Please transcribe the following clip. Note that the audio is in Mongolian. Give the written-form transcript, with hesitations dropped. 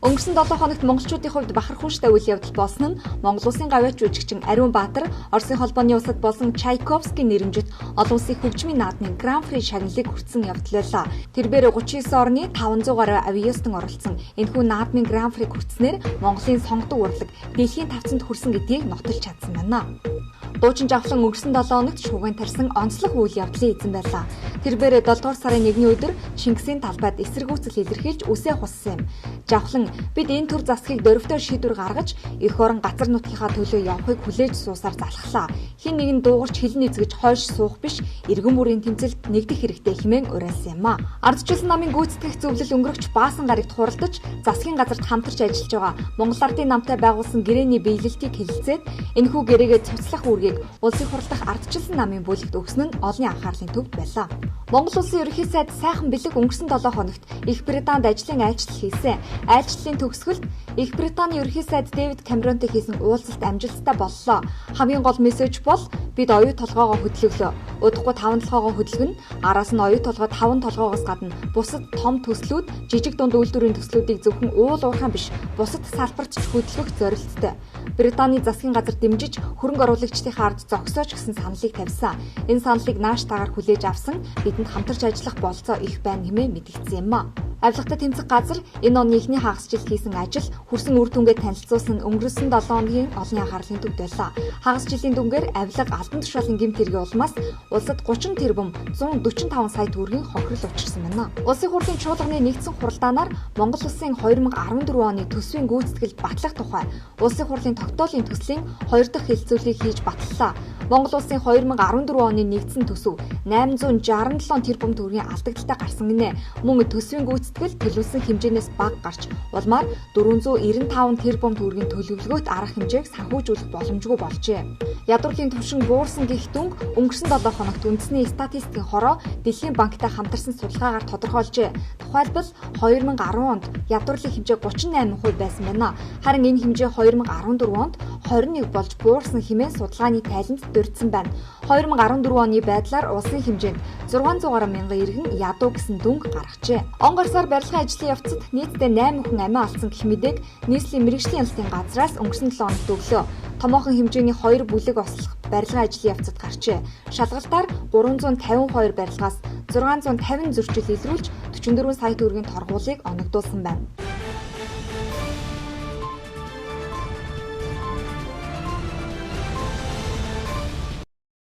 Өнгөрсөн 7 хоногт монголчуудын хувьд бахархууштай үйл явдал болсон нь Монгол Улсын гавьяач жүжигчин Ариунбаатар Оросын холбооны улсад болсон Чайковскийн нэрэмжит олон улсын хөгжмийн наадмын Гран-при шагналыг хүртсэн явдал байлаа. Тэрбээр 39 орны 500 гаруй авиастан оролцсон энэхүү наадмын Гран-приг хүртснээр Монголын сонгодог урлаг дэлхийн тавцанд хүрсэн гэдгийг нотолж чадсан байна. Дуучин Жавхлан өнгөрсөн 7 хоногт шуугиан тарьсан онцлог үйл явдлын эзэн байлаа. Тэрбээр 7 дугаар сарын 1-ний өдөр Чингисийн талбайд эсэргүүцэл илэрхийлж үсээ хуссан юм. Жавхлан бид энэ төр засгийг дөрвтэй шийдвэр гаргаж эх орон газар нутгийнхаа төлөө явахыг хүлээж суусаар залхлаа. Хэн нэгэн дуугарч хилэн эзгэж хойш суух биш, иргэн бүрийн тэмцэлд нэгдэх хэрэгтэй хэмээн уриалсан юм а. Ардчилсан намын гүйцэтгэх зөвлөл өнгөрөгч Баасан гарагт хуралдаж засгийн газарт хамтарч ажиллаж байгаа Монгол Ардын намтай байгуулсан гэрээний биелэлтийг хэлэлцээд энэхүү гэрээгээ цуцлах үүргийг Улсын хурал дахь ардчилсан намын бүлэгт өгсөн нь олонний анхаарлын төвд байлаа. Монгол Улсын ерөнхий сайд Сайхан Бэлэг өнгөрсөн 7 хоногт Их Британд ажлын айлчлал хийсэн. Айлчлалын төгсгөлд Их Британий ерөнхий сайд Дэвид Камеронтой хийсэн уулзалт амжилттай боллоо. Хамгийн гол мессеж бол бид оюу толгоогоо хөдлөглөө. Удахгүй 5 толгоогоо хөдөлгөнө. Араас нь оюу толгой 5 толгоогоос гадна бусад том төслүүд, жижиг дунд үйлдвэрийн төслүүдийг зөвхөн уул уурхайн биш, бусад салбарт ч хөдөлгөх зорилттой. Британий засгийн газар дэмжиж хөрөнгө оруулагчдынхаа ард зогсооч гэсэн саналыг тавьсан. Энэ саналыг нааштайгаар хүлээж авсан, бидэнд хамтарч ажиллах болцоо их байна хэмээн мэдгдсэн юм а. Авилгатай тэмцэх газар энэ оны эхний хагас жилд хийсэн ажил хүрсэн үр дүнгээ танилцуулсан өнгөрсөн 7 хоногийн олонний анхаарлын төвд байлаа. Хагас жилийн дүнгээр авилга, албан тушаалын гэмт хэргийн улмаас улсад 30 тэрбум 145 сая төгрөгийн хохирол учирсан байна. Улсын хурлын чуулганы нэгдсэн хуралдаанаар Монгол Улсын 2014 оны төсвийн гүйцэтгэл батлах тухай Улсын хурлын тогтоолын төслийн 2 дахь хэлэлцүүлгийг хийж баталлаа. Монгол Улсын 2014 оны нэгдсэн төсөв 867 тэрбум төгрөгийн алдагдaltaй гарсан гинэ. Мөн төсвийн гүйцэтгэл төлөвлөсөн хэмжээнээс бага гарч улмаар 495 тэрбум төгрөгийн төлөвлөгөөт арга хэмжээг санхүүжүүлэх боломжгүй болжээ. Ядуурлын түвшин буурсан гэх дүнг өнгөрсөн 7 хоногт үндэсний статистикийн хороо Дэлхийн банктай хамтарсан судалгаагаар тодорхойлжээ. Тухайлбал 2010 онд ядуурлын хэмжээ 38% байсан байна. Харин энэ хэмжээ 2014 онд 21 болж буурсан хэмээн судалгааны тайланд дурдсан байна. 2014 оны байдлаар улсын хэмжээнд 600 гаруй мянган иргэн ядуу гэсэн дүнг гаргажээ. Он гарсаар барилгын ажлын явцад нийтдээ 8 хүн амиа алдсан гэх мэдээг нийслэлийн мэргэжлийн хяналтын газраас өнгөрсөн 7 хоногт өглөө. Томоохон хэмжээний 2 бүлэг ослох барилгын ажлын явцад гарчээ. Шалгалтаар 352 барилгаас 650 зөрчил илрүүлж 44 сая төгрөгийн торгуулийг оногдуулсан байна.